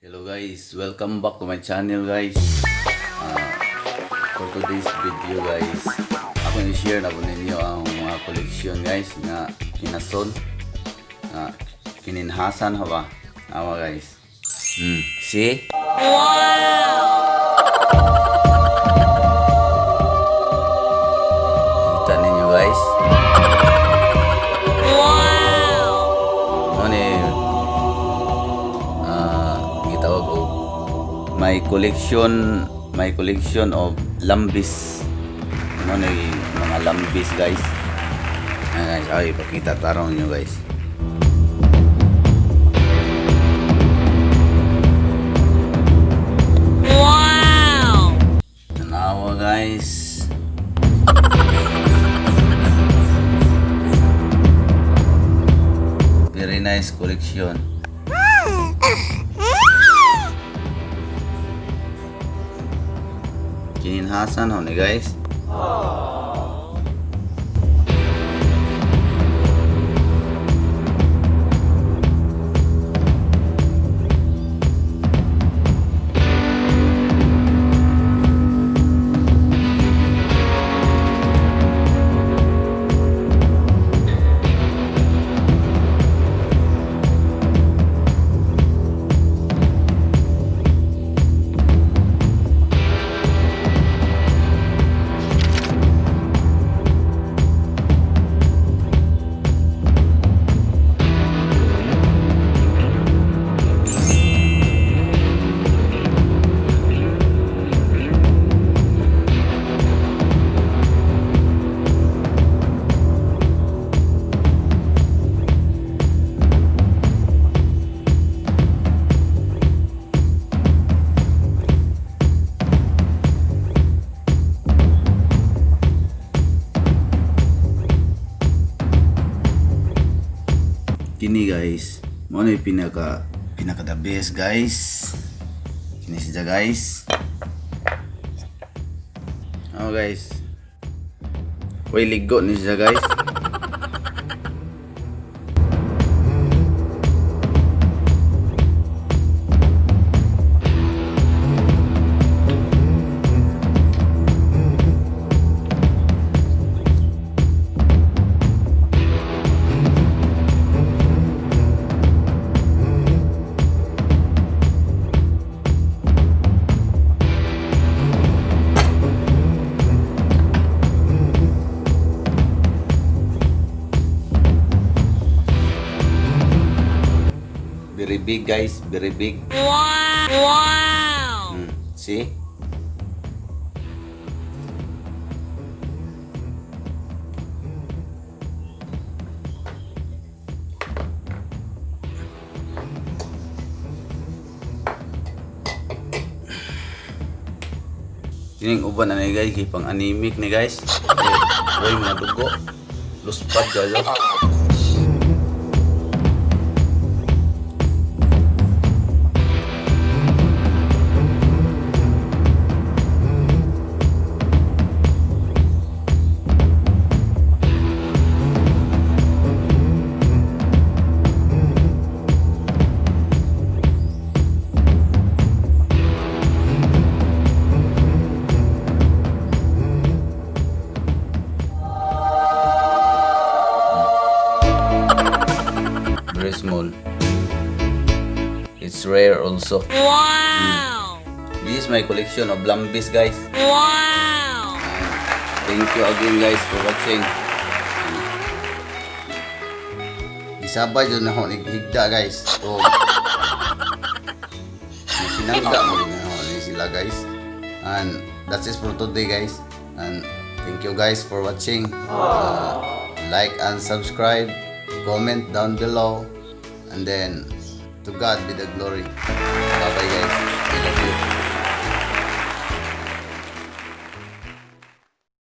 Hello guys, welcome back to my channel, guys. For today's video, guys, ako i-share na po ninyo ang mga collection, guys, nga kinason, nga kininhasan ha ba? Awa, guys. See? Wow! Kita ninyo, guys. Wow! Ano ni gitawag og my collection of lambis. Ano ni mga lambis, guys. Ayan, guys, ay ipakita tarong ninyo, guys. Wow! Tanawa, guys. Very nice collection. Kininhasan ho ni, guys. Kini, guys, mo na yung pinaka pinaka the best, guys. Kini siya, guys. Oh, guys. Uy, ligo ni siya, guys. Very big, guys, very big. Wow! Wow! See? Kining uban na ni, guys, kay pang anemic ni, guys. Ay, uy, mga dugo. Luspad kayo. Very small. It's rare also. Wow! This is my collection of lambis, guys. Wow! Thank you again, guys, for watching. Gisabay jud na ako ni higda, guys. So, pinangga mo din ako ni sila, guys. And that's it for today, guys. And thank you guys for watching. Like and subscribe. Comment down below. And then to God be the glory. Bye bye, guys. I love you.